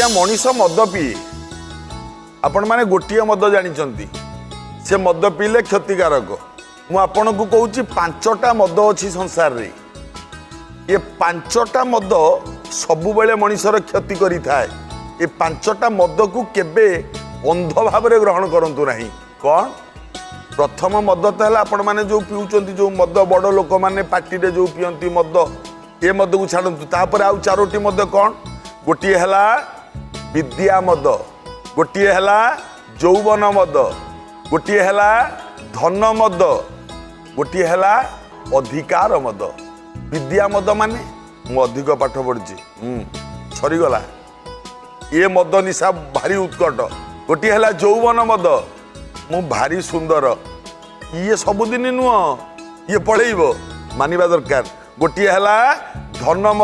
ଆଜ୍ଞା, ମଣିଷ ମଦ ପିଏ। ଆପଣମାନେ ଗୋଟିଏ ମଦ ଜାଣିଛନ୍ତି, ସେ ମଦ ପିଇଲେ କ୍ଷତିକାରକ। ମୁଁ ଆପଣଙ୍କୁ କହୁଛି, ପାଞ୍ଚଟା ମଦ ଅଛି ସଂସାରରେ। ଏ ପାଞ୍ଚଟା ମଦ ସବୁବେଳେ ମଣିଷର କ୍ଷତି କରିଥାଏ। ଏ ପାଞ୍ଚଟା ମଦକୁ କେବେ ଅନ୍ଧ ଭାବରେ ଗ୍ରହଣ କରନ୍ତୁ ନାହିଁ। କ'ଣ? ପ୍ରଥମ ମଦ ତ ହେଲା ଆପଣମାନେ ଯେଉଁ ପିଉଛନ୍ତି, ଯେଉଁ ମଦ ବଡ଼ ଲୋକମାନେ ପାର୍ଟିରେ ଯେଉଁ ପିଅନ୍ତି ମଦ, ଏ ମଦକୁ ଛାଡ଼ନ୍ତୁ। ତାପରେ ଆଉ ଚାରୋଟି ମଦ କ'ଣ? ଗୋଟିଏ ହେଲା ବିଦ୍ୟା ମଦ, ଗୋଟିଏ ହେଲା ଯୌବନ ମଦ, ଗୋଟିଏ ହେଲା ଧନ ମଦ, ଗୋଟିଏ ହେଲା ଅଧିକାର ମଦ। ବିଦ୍ୟା ମଦ ମାନେ ମୁଁ ଅଧିକ ପାଠ ପଢ଼ିଛି, ସରିଗଲା। ଏ ମଦ ନିଶା ଭାରି ଉତ୍କଟ। ଗୋଟିଏ ହେଲା ଯୌବନ ମଦ, ମୁଁ ଭାରି ସୁନ୍ଦର। ଇଏ ସବୁଦିନ ନୁହଁ, ଇଏ ପଳେଇବ, ମାନିବା ଦରକାର। ଗୋଟିଏ ହେଲା ଧନ ମଦ।